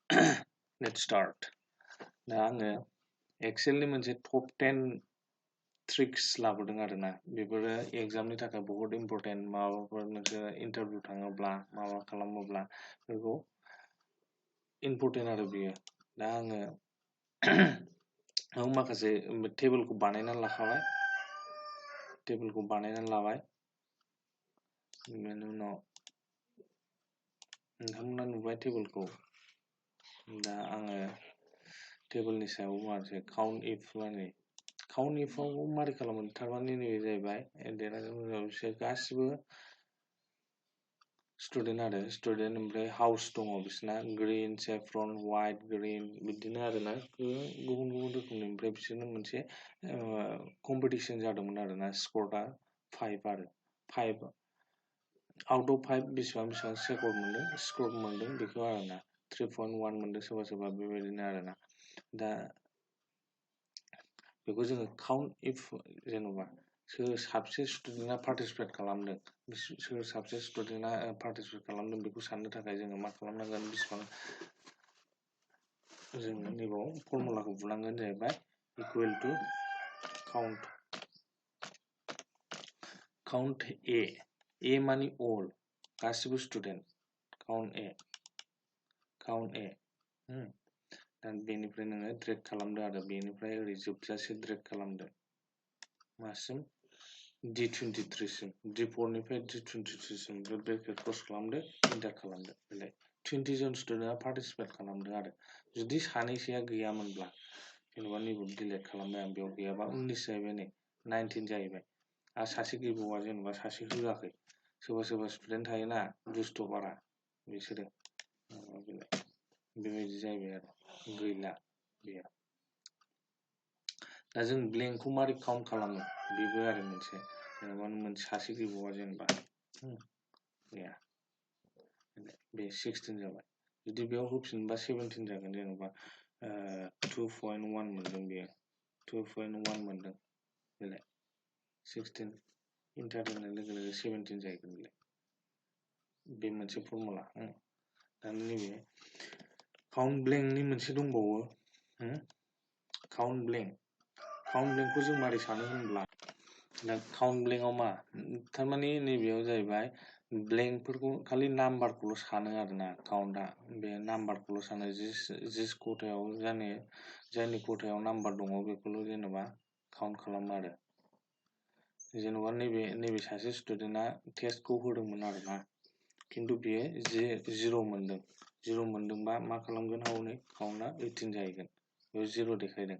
Let's start. दा आङो एक्सेलनि मोनसे टप 10 ट्रिक्स लाबोदों आरोना बेफोरो एग्जामनि थाखाय बहुत इम्परटेन्ट माबाफोर नोंसोर इन्टारभिउ थाङोब्ला माबा खालामोब्ला बेखौ इम्परटेन्ट आरो बेयो दा आङो आं माखासे टेबोलखौ बानायनानै लाखाबाय टेबोलखौ बानायनानै लाबाय बेनि उनाव नोंथांमोना नुबाय टेबोलखौ दा आङो टेबोलनि सायाव बुङासै काउन्ट इफ माने काउन्ट इफआव मारै खालामो थारमाने नैबे जाहैबाय देरहागोन बिसोर गासिबो स्टुडेन्ट आरो स्टुडेन्ट ओमफ्राय हाउस दङ बिसोरना ग्रिन सेफ्रन वाइट ग्रिन बिदिनो आरोना गुबुन गुबुन रोखोमनि ओमफ्राय बिसोरनो मोनसे कम्पिटिसन जादोंमोन आरोना स्करआ 5 आरो 5 आउट अफ 5 बेसेबां स्कर मोनदों बेखौ आरोना 3.1 मोनदों सोरबा सोरबा बेबायदिनो आरोना दा बेखौ जोङो काउन्ट इफ जेन'बा सोर साबसे स्टुडेन्टआ पार्टिसिपेट खालामदों सोर साबसे स्टुडेन्टआ पार्टिसिपेट खालामदों बेखौ साननो थाखाय जोङो मा खालामनांगोन बेसेबां जोङो नैबाव फर्मुलाखौ बुंनांगोन जाहैबाय इकुवेल टु काउन्ट ए मानि अल गासिबो स्टुडेन्ट काउन्ट ए दा बेनिफ्राय नोङो ड्रेग खालामदो आरो बेनिफ्राय ओरै जोबजासे ड्रेग खालामदो मासिम D23 सिम D4 निफ्राय D23 सिम ब्रेकेट क्रस खालामदो इन्टार खालामदो बेलाय 20 जन स्टुडेन्टआ पार्टिसिपेट खालामदों आरो जुदि सानैसोआ गैयामोनब्ला जेन'बा नैबे डिलिट खालामबाय आं बेयाव गैयाबा 19 जाहैबाय नै 19 जाहैबाय आरो सासे गैबावा जेन'बा सासे होआखै सोरबा स्टुडेन्ट थायोना दुस्थ' बारा बिसोरो बेबायदि जाहैबाय आरो गैला बेयो दा जों ब्लेंकखौ मारै काउन्ट खालामो बेबो आरो मोनसे जेनेबा मोनसे सासे गैबावा जेनेबा गैया बे 16 जाबाय जुदि बेयाव होफिनबा 17 जागोन जेनेबा 2.1 मोनदों बेयो 2.1 मोनदों बेलाय 16 इन्टार होनाय लोगो लोगो 17 जाहैगोन बेलाय बे मोनसे फर्मुला दा नैबे काउन्ट ब्लेंकनि मोनसे दंबावो काउन्ट ब्लेंकखौ जों मारै सानो होनब्ला दा काउन्ट ब्लेंकआव मा थारमाने नैबेयाव जाहैबाय ब्लेंकफोरखौ खालि नाम्बारखौल' सानो आरोना काउन्टआ बे नाम्बारखौल' सानो जिस खथायाव जायनि खथायाव नाम्बार दङ बेखौल' जेनेबा काउन्ट खालामो आरो जेनेबा नैबे सासे स्टुडेन्टआ टेस्टखौ होदोंमोन आरोना खिन्थु बेयो 0 मोनदोंबा मा खालामगोन हनै काउन्टआ 18 जाहैगोन बेयाव 0 देखायदों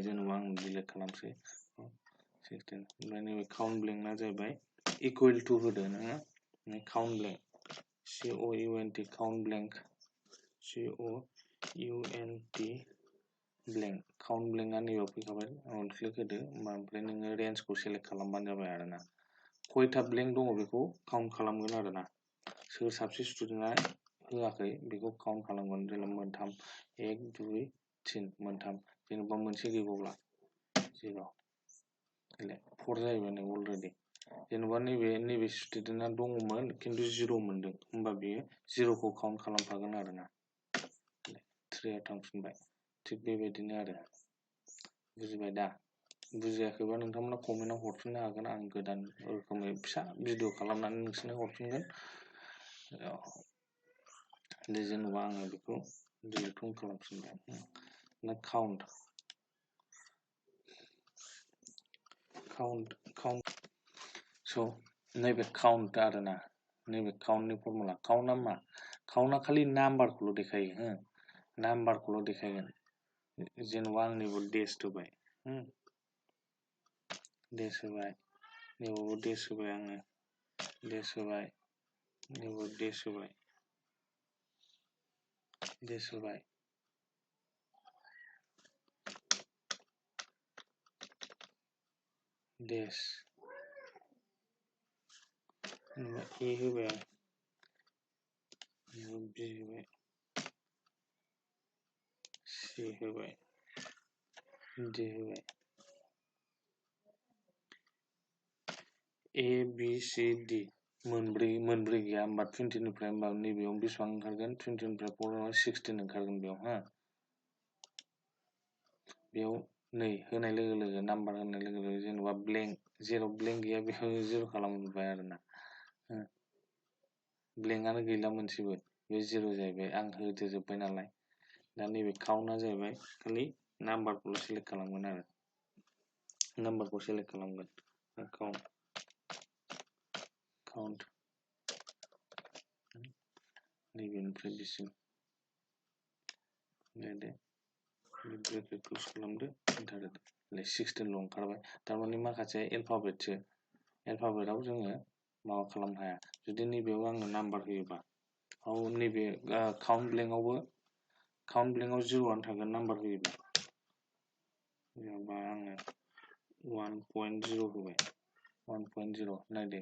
जेनेबा आं डिलिट खालामसै 16 ओमफ्राय नैबे काउन्ट ब्लेंकआ जाहैबाय इकुवेल टु होदो नोङो count blank COUNT count blank COUNT blank count ब्लेंकआ नैबेयाव फैखाबाय क्लिक होदो ओमफ्राय नोङो रेन्जखौ सेलेक्ट खालामबानो जाबाय आरोना खयथा ब्लेंक दङ बेखौ काउन्ट खालामगोन आरोना सोर साबसे स्टुडेन्टआ होआखै बेखौ काउन्ट खालामगोन जेनेबा मोनथाम 1 2 3 मोनथाम जेनेबा मोनसे गैबावला 0 4 जाहैबाय नै अलरेडि जेनेबा नैबे स्टुडेन्टआ दङमोन खिन्थु 0 मोनदों होमबा बेयो 0खौ काउन्ट खालामफागोन आरोना 3आ थांफिनबाय थिग बेबायदिनो आरो बुजिबाय दा बुजियाखैबा नोंथांमोना कमेन्टआव हरफिननो हागोन आं गोदान रोखोमै फिसा भिडिअ खालामनानै नोंसोरनो हरफिनगोन दे जेनेबा आङो बेखौ डिलिटखौनो खालामफिनबाय ना काउन्ट स' नैबे काउन्ट आरोना नैबे काउन्टनि फर्मुला काउन्टआ मा काउन्टआ खालि नाम्बारखौल' देखायो नाम्बारखौल' देखायगोन जेनेबा आं नैबेयाव देस होबाय देस होबाय नैबावबो देस होबाय आङो देस होबाय नैबाव देस होबाय देस ए होबाय आं बि होबाय सि होबाय डि होबाय A B C D मोनब्रै गैया होमबा 20 निफ्राय होमबा नैबेयाव बेसेबां ओंखारगोन 20 निफ्राय 4 16 ओंखारगोन बेयाव हा बेयाव नै होनाय लोगो नाम्बार होनाय लोगो जेनेबा जेराव ब्लेंक गैया बेयाव 0 खालामबाय आरोना ब्लेंकआनो गैला मोनसेबो बे 0 जाहैबाय आं होदेरजोब्बाय नालाय दा नैबे काउन्टआ जाहैबाय खालि नाम्बारखौल' सेलेक्ट खालामगोन आरो नाम्बारखौ सेलेक्ट खालामगोन काउन्ट नैबेनिफ्राय बिसिम दे ब्रेकेट क्लोज खालामदो एन्टार होदो 16 ल' ओंखारबाय थारमाने माखासे एलफाबेटआव जोङो माबा खालामनो हाया जुदि नैबेयाव आङो नाम्बार होयोबा नैबे काउन्ट ब्लेंकआव 0आनो थागोन नाम्बार होयोबा जेनेबा आङो 1.0 होबाय 1.0 नायदो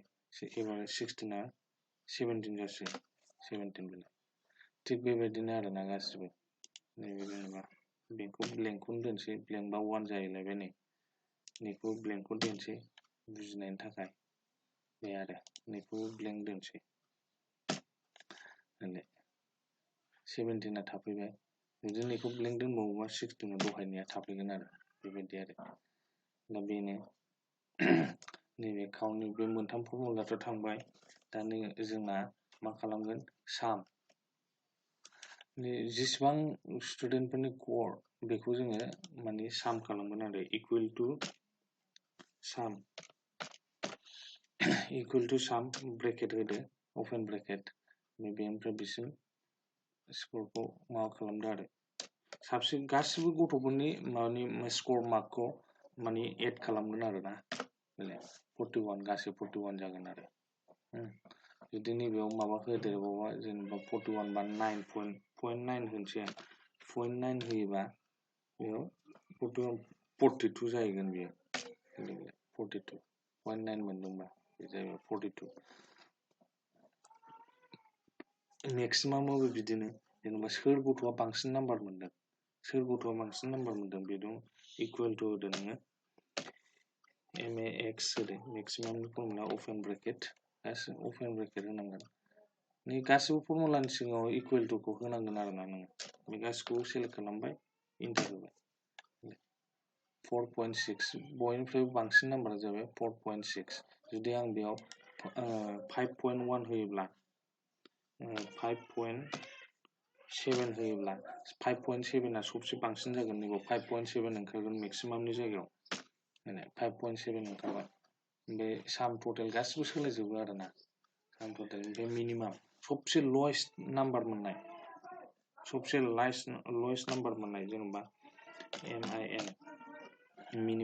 एबार 16आ 17 जासै 17 बेलाय थिग बेबायदिनो आरोना गासिबो नैबे जेनेबा बेखौ ब्लेंकखौनो दोनसै ब्लेंकबा 1 जाहैलायबाय नै नैखौ ब्लेंकखौ दोनसै बुजिनायनि थाखाय बे आरो नैखौ ब्लेंक दोनसै 17आ थाफैबाय जुदि नैखौ ब्लेंक दोनबावोबा 16आ दहायनिया थाफैगोन आरो बेबायदि आरो दा बेनो नैबे काउन्टनि बे मोनथाम फर्मुलाथ' थांबाय दा जोंना मा खालामगोन साम जेसेबां स्टुडेन्टफोरनि कर बेखौ जोङो माने साम खालामगोन आरो इकुवेल टु साम ब्रेकेट होदो अपेन ब्रेकेट बेनिफ्राय बिसिम स्करखौ माबा खालामदो आरो साबसिन गासिबो गथ'फोरनि माबानि स्कर मार्कखौ माने एड खालामगोन आरो ना 41 गासै 41 जागोन आरो जुदि नैबेयाव माबा होदेरबावबा जेनेबा 41 बा 9.9 होनसै आं 0.9 होयोबा बेयाव 42 जाहैगोन बेयो 42.9 मोनदोंबा बे जाहैबाय 42 मेक्सिमामाबो बिदिनो जेनेबा सोर गथ'आ बांसिन नाम्बार मोनदों बेजों इकुवेल टु होदो नोङो MAX होदो मेक्सिमामनि फर्मुला अपेन ब्रेकेट गासिबो अपेन ब्रेकेट होनांगोन नै गासिबो फर्मुलानि सिगाङाव इकुवेल टुखौ होनांगोन आरोना नोङो बे गासिखौबो सेलेक्ट खालामबाय इन्टार होबाय 4.6 बयनिफ्रायबो बांसिन नाम्बारा जाबाय 4.6 जुदि आं बेयाव 5.1 होयोब्ला 5.7 होयोब्ला 5.7आ सबसे बांसिन जागोन नैबाव 5.7 ओंखारगोन मेक्सिमामनि जायगायाव 5.7 ओंखारबाय बे साम टटेल गासिबो सोलायजोबो आरोना साम टटेल ओमफ्राय मिनिमाम सबसे लवेस्ट नाम्बार मोननाय जेनेबा MIN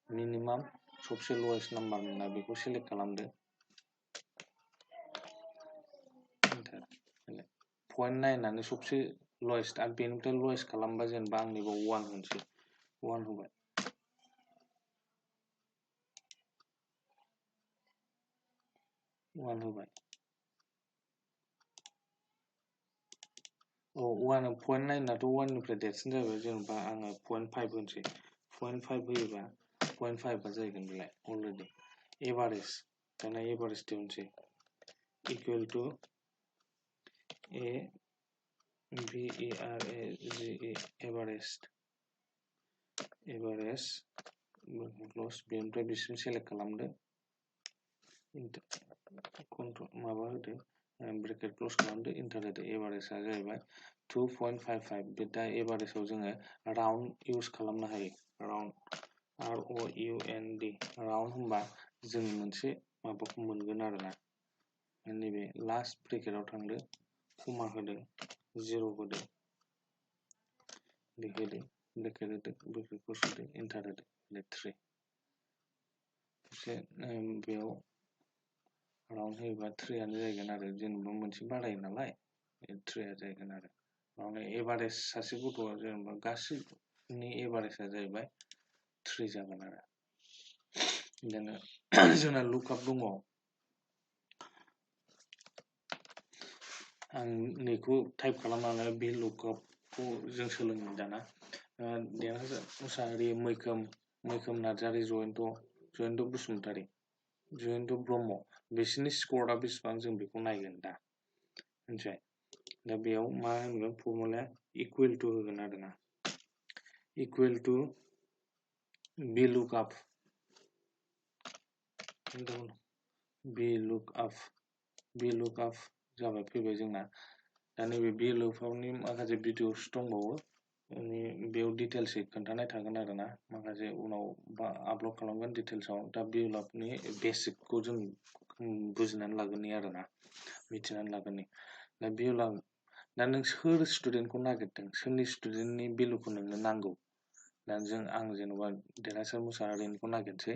मिनिमाम सबसे लवेस्ट नाम्बार मोननाय बेखौ सेलेक्ट खालामदो 0.9आनो सबसे लवेस्ट आरो बेनिफ्राय लवेस्ट खालामबा जेनेबा आं नैबाव 1 होनसै 1 होबाय 1 होबाय 0.9आथ' 1 निफ्राय देरसिन जाबाय जेनेबा आङो 0.5 होनसै 0.5 होयोबा 0.5आ जाहैगोन बेलाय अलरेडि एभारेज दाना एभारेज दिहुनसै इकुवेल टु AVERAGE एभारेज बेनिफ्राय बिसिम सेलेक्ट खालामदो माबा होदो ब्रेकेट क्लोज खालामदो इन्टार होदो एभारेजआ जाहैबाय 2.55 बे दा एभारेजआव जोङो राउन्ड इउज खालामनो हायो राउन्ड ROUND राउन्ड होनबा जों मोनसे माबाखौ मोनगोन आरोना नैबे लास्ट ब्रेकेटआव थांदो कमा होदो 0 होदो ब्रेकेट होदो ब्रेकेट क्लोज होदो इन्टार होदो 3 बेयाव राउन्ड होयोबा 3आनो जाहैगोन आरो जेनेबा मोनसे बारायो नालाय 3आ जाहैगोन आरो माने एभारेज सासे गथ'आ जेनेबा गासैनि एभारेजआ जाहैबाय 3 जागोन आरो जोंना लुकआप दङ आं नैखौ टाइप खालामनानै बे लुकआपखौ जों सोलोंनो दाना देरहासार मुसाहारि मैखोम नार्जारि जयन्त बसुमतारि जयन्त ब्रह्म बिसोरनि स्क'रआ बेसेबां जों बेखौ नायगोन दा मिथिबाय दा बेयाव मा होनगोन फर्मुलाया इकुवेल टु होगोन आरोना इकुवेल टु VLOOKUP VLOOKUP जाबाय फैबाय जोंना दा नैबे VLOOKUPनि माखासे भिडिअस दंबावो बेयाव डिटेल्सै खोन्थानाय थागोन आरोना माखासे उनाव आपल'ड खालामगोन डिटेल्सआव दा VLOOKUPनि बेसिकखौ जों बुजिनानै लागोननि आरोना मिथिनानै लागोननि दा VLOOKUP दा नों सोर स्टुडेन्टखौ नागिरदों सोरनि स्टुडेन्टनि भेलुखौ नोंनो नांगौ दा आं जेनेबा देरहासार मुसाहारिनिखौ नागिरनोसै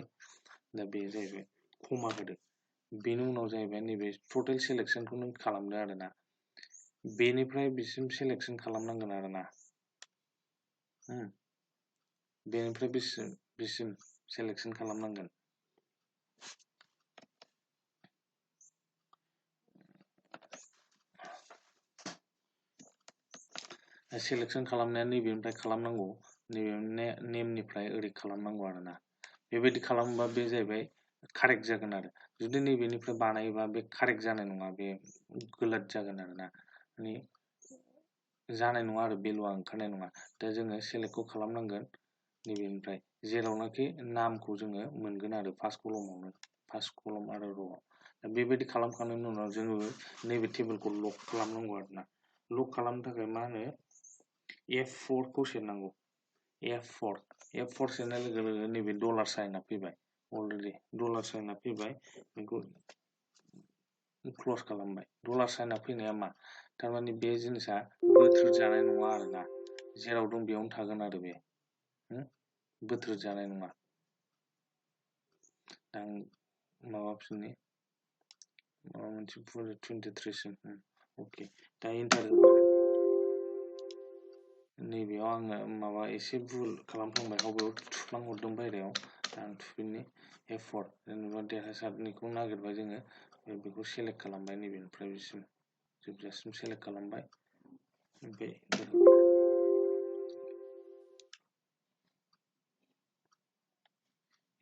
दा बे जाहैबाय कमा होदो बेनि उनाव जाहैबाय नैबे टटेल सेलेक्सनखौ नों खालामदो आरोना बेनिफ्राय बिसिम सेलेक्सन खालामनांगोन आरोना बेनिफ्राय बिसिम सेलेक्सन खालामनांगोन सेलेक्सन खालामनाया नैबेनिफ्राय खालामनांगौ नैबे नेमनिफ्राय ओरै खालामनांगौ आरोना बेबायदि खालामोबा बे जाहैबाय कारेक्ट जागोन आरो जुदि नैबेनिफ्राय बानायोबा बे कारेक्ट जानाय नङा बे गोलाद जागोन आरोना माने जानाय नङा आरो भेलुआ ओंखारनाय नङा दा जोङो सेलेक्टखौ खालामनांगोन नैबेनिफ्राय जेरावनाखि नामखौ जोङो मोनगोन आरो फार्स्ट कलम आरो र'आव दा बेबायदि खालामखांनायनि उनाव जोङो नैबे टेबोलखौ लक खालामनांगौ आरोना लक खालामनो थाखाय मा होनो F4 खौ सोनांगौ F4 सोनाय लोगो लोगो नैबे डलार साइनआ फैबाय अलरेडि डलार साइनआ फैबाय बेखौ क्ल'ज खालामबाय डलार साइनआ फैनाया मा थारमाने बे जिनिसा बोथ्रोद जानाय नङा आरोना जेराव दं बेयावनो थागोन आरो बे बोथ्रोद जानाय नङा आं माबाफिननि माबा मोनसे 23 सिम अके दा एन्टार नैबेयाव आङो माबा एसे भुल खालामफ्लांबाय अबेयाव थुफ्लांहरदों बायरायाव आं थुफिननि F4 जेनेबा देरहासारनिखौ नागिरबाय जोङो बेखौ सेलेक्ट खालामबाय नैबेनिफ्राय बिसिम जोबजासिम सेलेक्ट खालामबाय ओमफ्राय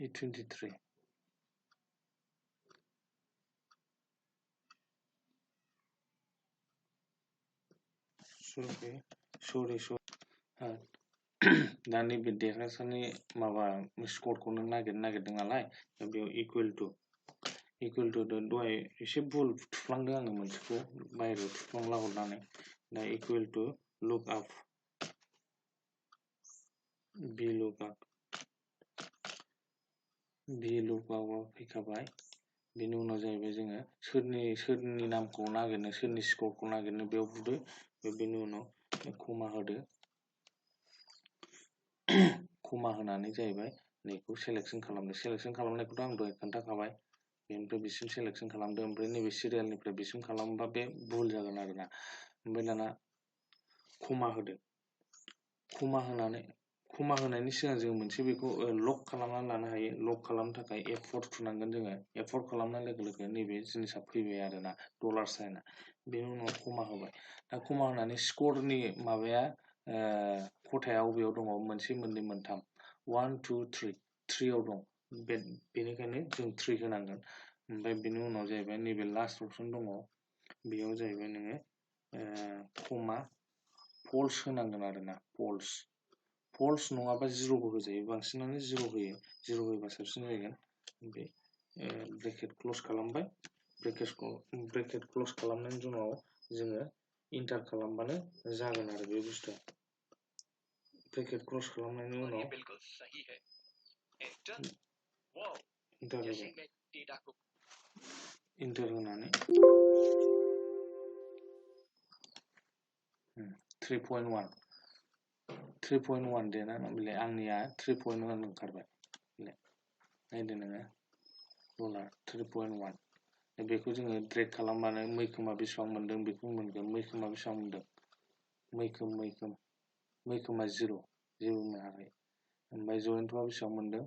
E23 sorry दा नैबे देरहासारनि माबा स्करखौ नों नागिरदों नालाय दा बेयाव इकुवेल टु दहाय एसे भुल थुफ्लांदों आङो मोनसेखौ बायहेरायाव थुफ्लांला हरनानै दा इकुवेल टु लुकआप VLOOKUPआव फैखाबाय बेनि उनाव जाहैबाय जोङो सोरनि नामखौ नागिरनो सोरनि स्करखौ नागिरनो बेयाव बुदो बेनि उनाव कमा होदो कमा होनानै जाहैबाय नैखौ सेलेक्सन खालामनायखौथ' आं दहाय खोन्थाखाबाय बेनिफ्राय बिसिम सेलेक्सन खालामदो ओमफ्राय नैबे सिरियालनिफ्राय बिसिम खालामोबा बे भुल जागोन आरोना ओमफ्राय दाना कमा होदो कमा होनायनि सिगां जों मोनसे बेखौ लक खालामनानै लानो हायो लक खालामनो थाखाय F4 थुनांगोन जोङो F4 खालामनाय लोगो लोगो नैबे जिनिसा फैबाय आरोना डलार साइनआ बेनि उनाव कमा होबाय दा कमा होनानै स्करनि माबाया खथाया अबेयाव दङ मोनसे मोननै मोनथाम 1 2 3 3आव दं बेनिखायनो जों 3 होनांगोन ओमफ्राय बेनि उनाव जाहैबाय नैबे लास्ट अपसन दङ बेयाव जाहैबाय नोङो कमा फल्स होनांगोन आरोना फल्स नङाबा जिर'बो होजायो बांसिनानो जिर' होयो जिर' होयोबा साबसिन जागोन ओमफ्राय ब्रेकेट क्ल'ज खालामबाय ब्रेकेट क्ल'ज खालामनायनि उनाव जोङो इन्टार खालामबानो जागोन आरो बे बुस्थुआ ब्रेकेट क्ल'ज खालामनायनि उनाव इन्टार होनानै 3.1 देना बेलाय आंनिया 3.1 ओंखारबाय नायदो नोङो डलार 3.1 बेखौ जोङो ड्रेग खालामबानो मैखोमा बेसेबां मोनदों बेखौ मोनगोन मैखोमा बेसेबां मोनदों मैखोमा जिर' जेबो मोनाखै ओमफ्राय जयन्तआ बेसेबां मोनदों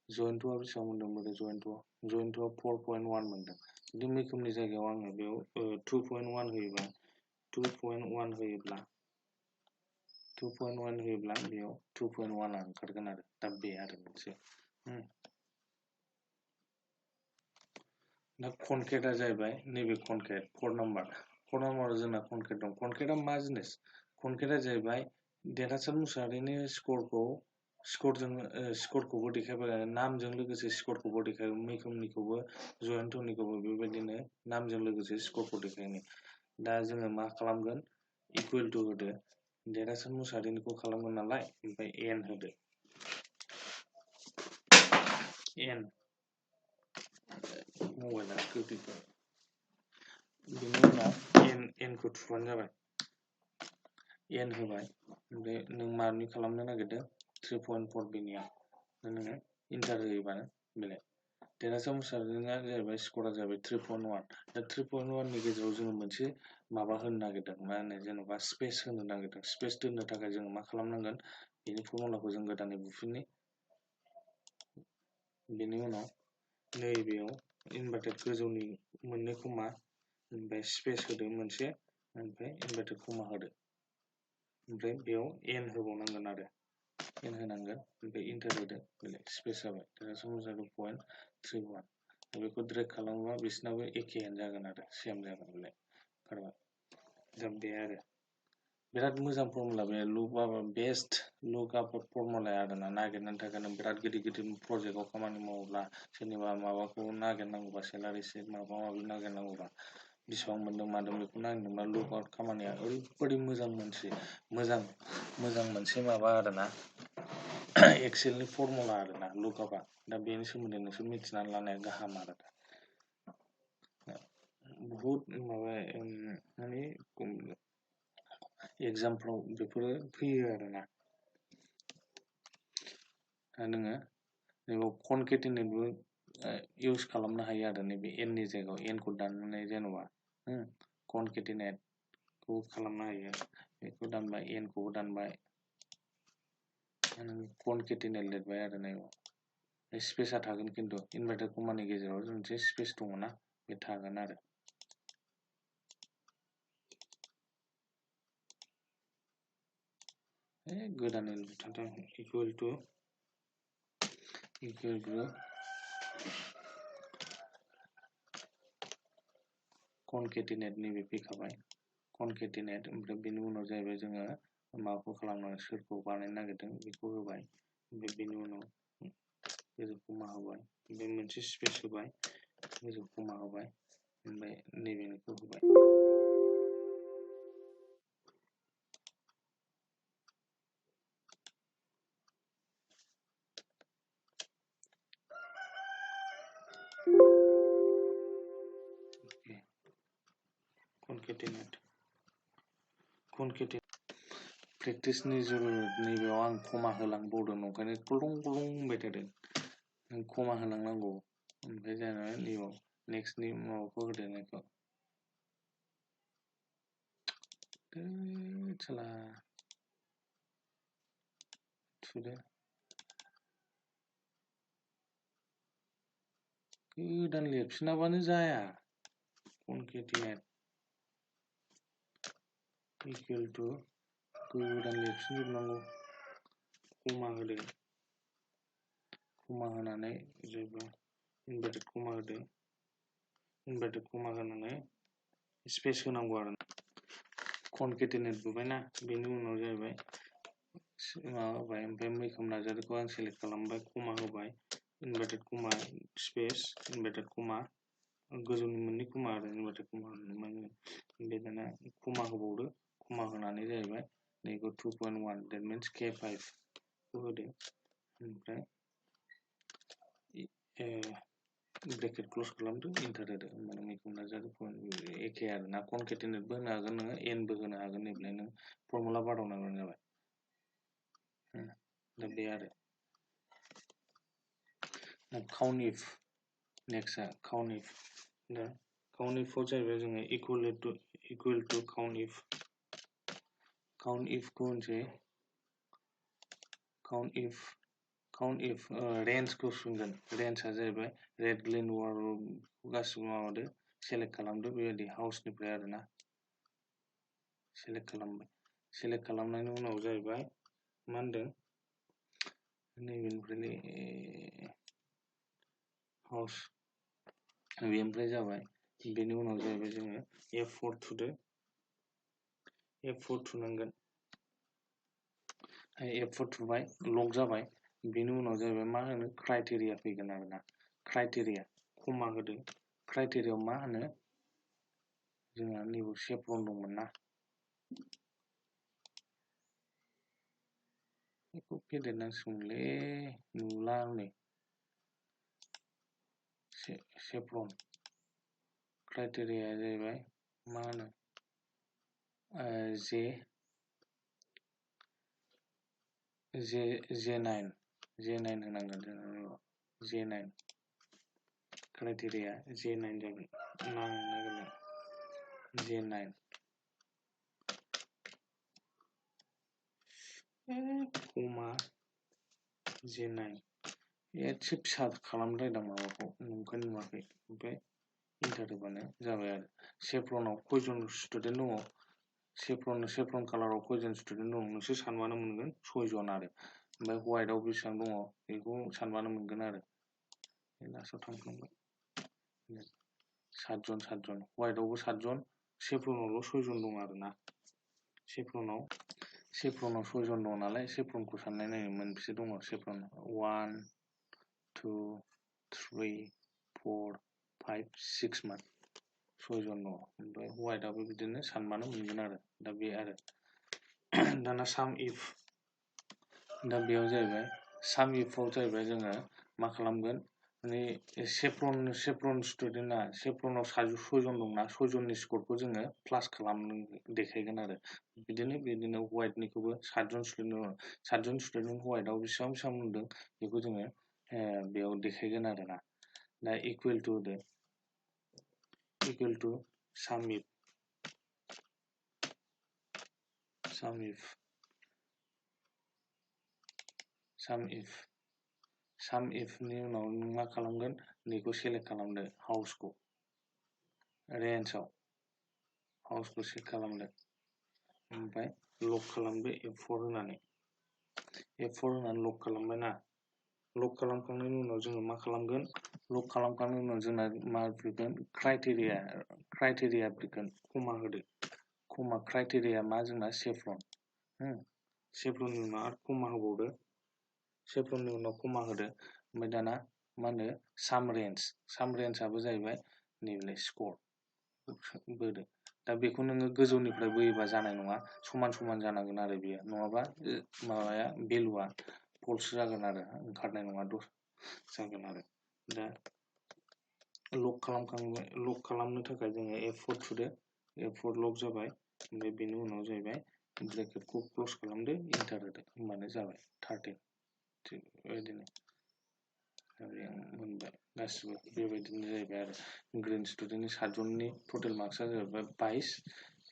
जयन्तआ 4.1 मोनदों जुदि मैखोमनि जायगायाव आङो बेयाव 2.1 होयोबा 2.1 होयोब्ला बेयाव 2.1 ओंखारगोन आरो दा बे आरो मोनसे दा कनकेटआ जाहैबाय नैबे कनकेट 4 नाम्बार 4 नाम्बाराव जोंना कनकेट दं कनकेटआ मा जिनिस कनकेटआ जाहैबाय देरहासार मुसाहारिनि स्करखौबो देखायबाय नामजों लोगोसे स्करखौबो देखायबाय मैखोमनिखौबो जयन्तनिखौबो बेबायदिनो नामजों लोगोसे स्करखौ देखायनाय दा जोङो मा खालामगोन इकुवेल टु होदो देरहासार मुसाहारिनिखौ खालामगोन नालाय ओमफ्राय एन होदो एन मबाइला गोग्लैबाय बेनि उनाव एनखौ थुबानो जाबाय एन होबाय ओमफ्राय नों मानि खालामनो नागिरदों 3.4 बिनिया नोङो इन्टार होयोबानो बेलाय देरहासार मुसाहारिनिया जाहैबाय स्करा जाहैबाय 3.1 दा 3.1 नि गेजेराव जोङो मोनसे माबा होनो नागिरदों मा होनो जेनेबा स्पेस होनो नागिरदों स्पेस दोननो थाखाय जोङो मा खालामनांगोन बेनि फर्मुलाखौ जों गोदानै बुफिननि बेनि उनाव नैबेयाव इनभार्टेड गोजौनि मोननै कमा ओमफ्राय स्पेस होदो मोनसे ओमफ्राय इनभार्टेड कमा होदो ओमफ्राय बेयाव एन होबावनांगोन आरो एन होनांगोन ओमफ्राय इन्टार होदो बेलाय स्पेस जाबाय देरहासार मुसाहारि 0.31 बेखौ ड्रेग खालामोबा बिसिनाबो एखेयानो जागोन आरो सेम जागोन बेलाय ओंखारबाय दा बे आरो बिराद मोजां फर्मुला बे बेस्ट लुकआप फर्मुलाया आरोना नागिरनो थाखाय नों बिराद गिदिर गिदिर प्रजेक्टआव खामानि मावोब्ला सोरनिबा माबाखौ नागिरनांगौबा सेलारि सिट माबा माबि नागिरनांगौबा बेसेबां मोन्दों मादों बेखौ नागिरनोबा लुकआउट खामानिया ओरैबायदि मोजां मोनसे माबा आरोना एक्सेलनि फर्मुला आरोना लुकआपआ दा बेनि सोमोन्दै नोंसोर मिथिनानै लानाया गाहाम आरो बहुद माबा माने एग्जामफ्राव बेफोरो फैयो आरोना दा नोङो नैबे कनकेटिनेटबो इउज खालामनो हायो आरो नैबे एननि जायगायाव एनखौ दाननानै जेन'बा कनकेटिनेटखौ खालामनो हायो बेखौ दानबाय एनखौबो दानबाय नों कनकेटिनेट लिरबाय आरो नैबेयाव स्पेसा थागोन खिन्थु इनभार्टेड कमानि गेजेराव मोनसे स्पेस दङना बे थागोन आरो गोदानै लिरथारदों इकुवेल टु कनकेटिनेट नैबे फैखाबाय कनकेटिनेट ओमफ्राय बेनि उनाव जाहैबाय जोङो माबाखौ खालामनानै सोरखौ बानायनो नागिरदों बेखौ होबाय ओमफ्राय बेनि उनाव गोजौ कमा होबाय ओमफ्राय मोनसे स्पेस होबाय गोजौ कमा होबाय ओमफ्राय नैबेनिखौ होबाय कनकेटिनेट प्रेक्टिसनि जरुरत नैबेयाव आं कमा होलांबावदों ओंखायनो ग्लं ग्लं होनबाय थादों नों कमा होलांनांगौ ओमफ्राय जेनेबा नैबेयाव नेक्स्टनि माबाखौ होदो नायखौ साला थुदो गोदान लिरफिनाबानो जाया कनकेटिनेट इकुवेल टु गोदान लिरफिनजोबनांगौ कमा होदो कमा होनानै जेबो इनभार्टेड कमा होदो इनभार्टेड कमा होनानै स्पेस होनांगौ आरो कनकेटिनेट बुबायना बेनि उनाव जाहैबाय माबा होबाय ओमफ्राय मैखोम नार्जारिखौ आं सेलेक्ट खालामबाय कमा होबाय इनभार्टेड कमा स्पेस इनभार्टेड कमा गोजौनि मोननै कमा आरो इनभार्टेड कमा होनानै बे दाना कमा होबावदो कमा होनानै जाहैबाय नैखौ 2.1 that means K5 खौ होदो ओमफ्राय ब्रेकेट क्लोज खालामदो इन्टार होदो होमबानो मैखोम नार्जारि एखे आरो ना कनकेटिनेटबो होनो हागोन नोङो एनबो होनो हागोन नैबेलाय नों फर्मुला बादावनांगौ जाबाय दा बे आरो काउन्ट नेक्स्टआ काउन्ट दा काउन्ट जाहैबाय जोङो इकुवेल टु काउन्ट इफखौ होनसै काउन्ट रेन्जखौ सुनगोन रेन्जआ जाहैबाय रेड ग्रीन वार गासिबो माबादो सेलेक्ट खालामदो बेबायदि हाउसनिफ्राय आरोना सेलेक्ट खालामबाय सेलेक्ट खालामनायनि उनाव जाहैबाय मा होनदों नैबेनिफ्राय हाउस बे ओमफ्राय जाबाय बेनि उनाव जाहैबाय जोङो F4 थुदो F4 थुनांगोन F4 थुबाय लक जाबाय बेनि उनाव जाहैबाय मा होनो क्राइटेरिया फैगोन आरोना क्राइटेरिया कमा होदो क्राइटेरियायाव मा होनो जोंहा नैबे सेफ्रन दंमोन ना बेखौ फेदेरनांसिगौमोनलै नुला आंनै सेफ्रन क्राइटेरिया जाहैबाय मा होनो J9 होनांगोन जोङो J9 क्राइटेरिया J9 जागोन नांगोन J9 कमा J9 एसे फिसा खालामद्रायदां माबाखौ नोंखौ नुवाखै ओमफ्राय इन्टार होबानो जाबाय आरो सेफ्रनाव खयजन स्टुडेन्ट दङ सेफ्रन कालाराव खयजन स्टुडेन्ट दं नोंसोर सानबानो मोनगोन 6 जन आरो ओमफ्राय व्हाइटआव बेसेबां दङ बेखौ सानबानो मोनगोन आरो लास्टआव थांफ्लांबाय 7 जन व्हाइटआवबो 7 जन सेफ्रनावल' 6 जन दं आरोना सेफ्रनाव 6 जन दं नालाय सेफ्रनखौ साननाय नायो मोनबेसे दङ सेफ्रन 1 2 3 4 5 6 मान 6 जन दङ ओमफ्राय व्हाइटआबो बिदिनो सानबानो मोनगोन आरो दा बे आरो दाना साम इफ दा बेयाव जाहैबाय साम इफआव जाहैबाय जोङो मा खालामगोन माने सेफ्रन स्टुडेन्टआ सेफ्रनाव 6 जन दंना 6 जननि स्करखौ जोङो प्लास खालामनो देखायगोन आरो बिदिनो व्हाइटनिखौबो 7 जन स्टुडेन्ट व्हाइटआव बेसेबां मोनदों बेखौ जोङो बेयाव देखायगोन आरोना दा इकुवेल टु साम इफनि उनाव नों मा खालामगोन नैखौ सेलेक्ट खालामदो हाउसखौ रेन्जआव हाउसखौ सेलेक्ट खालामदो ओमफ्राय लक खालामदो F4 होनानै लक खालामबाय ना लक खालामखांनायनि उनाव जोङो मा खालामगोन लक खालामखांनायनि उनाव जोंना मा फैगोन क्राइटेरिया फैगोन कमा होदो कमा क्राइटेरिया मा जोंना सेफ्रन सेफ्रननि उनाव आरो कमा होबावदो सेफ्रननि उनाव कमा होदो ओमफ्राय दाना मा होनो साम रेन्जआबो जाहैबाय नैबेलाय स्कर बोदो दा बेखौ नोङो गोजौनिफ्राय बोयोबा जानाय नङा समान जानांगोन आरो बेयो नङाबा माबाया भेलुआ फल्स जागोन आरो ओंखारनाय नङा जागोन आरो दा लक खालामनो थाखाय जोङो F4 थुदो F4 लक जाबाय ओमफ्राय बेनि उनाव जाहैबाय ब्रेकेटखौ क्ल'ज खालामदो इन्टार होदो होमबानो जाबाय 13 थिग बेबायदिनो मोनबाय गासिबो बेबायदिनो जाहैबाय आरो ग्रिन स्टुडेन्टनि 7 जननि टटेल मार्क्सआ जाहैबाय 22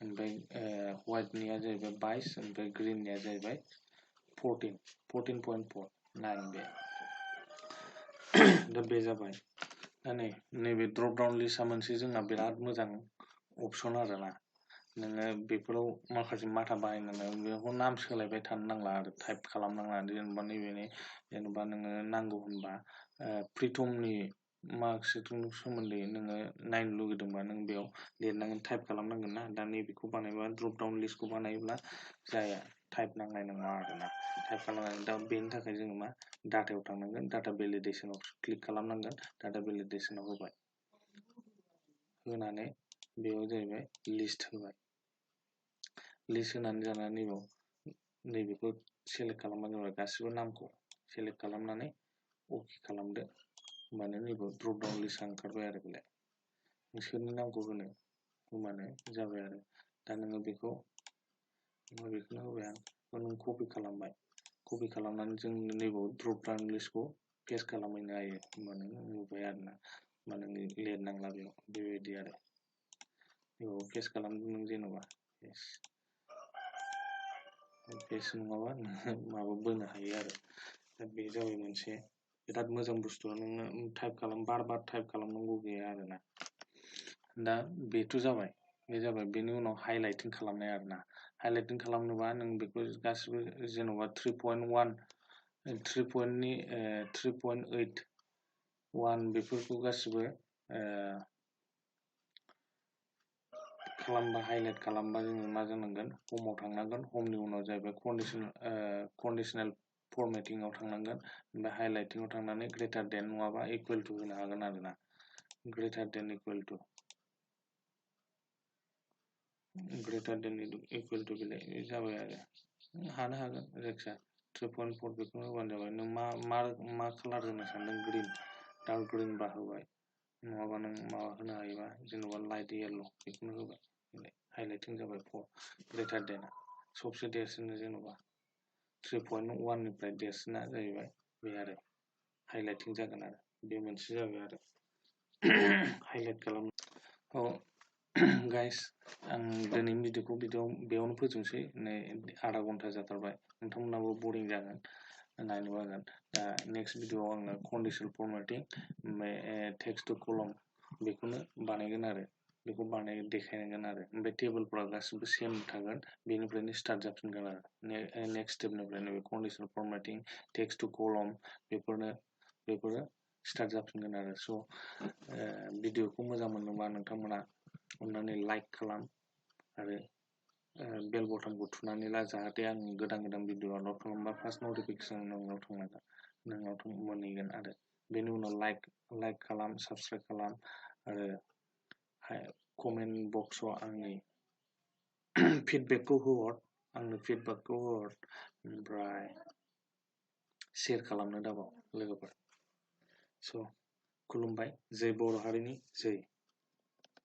ओमफ्राय व्हाइटनिया जाहैबाय 22 ओमफ्राय ग्रिननिया जाहैबाय 14.49 बे दा बे जाबाय दा नैबे ड्रप डाउन लिस्टआ मोनसे जोंना बिराद मोजां अपसन आरोना नोङो बेफोराव माखासे माथा बाहायनानै बेखौ नाम सोलायबाय थानो नांला आरो टाइप खालामनांला जेनेबा नैबेनि जेनेबा नोङो नांगौ होनबा प्रिटमनि मार्कशिटनि सोमोन्दै नोङो नायनो लुगैदोंबा नों बेयाव लिरनांगोन टाइप खालामनांगोन ना दा नैबेखौ बानायबा ड्रप डाउन लिस्टखौ बानायोब्ला जाया टाइप नांनाय नङा आरोना टाइप खालामनानै दा बेनि थाखाय जोङो मा डाटायाव थांनांगोन डाटा भेलिडेसनाव क्लिक खालामनांगोन डाटा भेलिडेसनाव होबाय होनानै बेयाव जाहैबाय लिस्ट होबाय लिस्ट होनानै जानानै नैबेखौ सेलेक्ट खालामबानो जाबाय गासिबो नामखौ सेलेक्ट खालामनानै अके खालामदो होमबानो नैबे ड्रप डाउन लिस्टआ ओंखारबाय आरो बेलाय नोंसोरनि नामखौ होबानो जाबाय आरो दा नोङो बेखौनो होबाय आं नों कपि खालामबाय कपि खालामनानै जों नैबे ड्रप डाउन लिस्टखौ पेस्ट खालामहैनो हायो होमबानो नुबाय आरोना होमबा नों लिरनांला बेयाव बेबायदि आरो बेयाव पेस्ट खालामदो नों जेन'बा पेस्ट नङाबा माबा बोनो हायो आरो दा बे जाबाय मोनसे बिराद मोजां बुस्थु नोङो बार टाइप खालामनांगौ गैया आरोना दा बेथ' जाबाय बे जाबाय बेनि उनाव हाइलाइटिं खालामनाय आरोना हाइलाइटिं खालामनोबा नों बेखौ गासिबो जेन'बा 3.8 बेफोरखौ गासिबो खालामबा हाइलाइट खालामबा जोङो मा जानांगोन हमाव थांनांगोन हमनि उनाव जाहैबाय कन्डिशनेल फरमेटिंआव थांनांगोन ओमफ्राय हाइलाइटिंआव थांनानै ग्रेटार देन नङाबा इकुवेल टु होनो हागोन आरोना ग्रेटार देन इकुवेल टु बेलाय जाबाय आरो हानो हागोन जायखिया 3.4 बेखौनो होबानो जाबाय नों मा कालार होनो सानदों ग्रिन डार्क ग्रिन बा होबाय नङाबा नों माबा होनो हायोबा जेनेबा लाइट येल्ल' बेखौनो होबाय हाइलाइटिं जाबाय ग्रेटार देना सबसे देरसिन जेनेबा 3.1 निफ्राय देरसिना जाहैबाय बे आरो हाइलाइटिं जागोन आरो बे मोनसे जाबाय आरो हाइलाइट खालाम औ गाइस आं दिनैनि भिडिअखौ बेयावनो फोजोबनोसै नै आधा घन्टा जाथारबाय नोंथांमोनाबो बरिं जागोन नायनो बागोन दा नेक्स्ट भिडिअआव आङो कन्डिशनेल फरमेटिं ओमफ्राय टेक्स्ट टु कलम बेखौनो बानायगोन आरो बेखौ देखायगोन आरो ओमफ्राय टेबोलफोरा गासिबो सेम थागोन बेनिफ्रायनो स्टार्ट जाफिनगोन आरो नेक्स्ट स्टेपनिफ्रायनो बे कन्डिशनेल फरमेटिं टेक्स्ट टु कलम बेफोरो स्टार्ट जाफिनगोन आरो स' भिडिअखौ मोजां मोनोबा नोंथांमोना अननानै लाइक खालाम आरो बेल बटनखौ थुनानै ला जाहाथे आं गोदान भिडिअ आपल'ड खालामबा फार्स्ट नटिफिकेसन नोंनाव मोनहैगोन आरो बेनि उनाव लाइक खालाम साबस्क्राइब खालाम आरो कमेन्ट बक्सआव आंनि फिडबेकखौ होहर ओमफ्राय शेयार खालामनो दाबाव लोगोफोर स' खुलुमबाय जै बर' हारिनि जै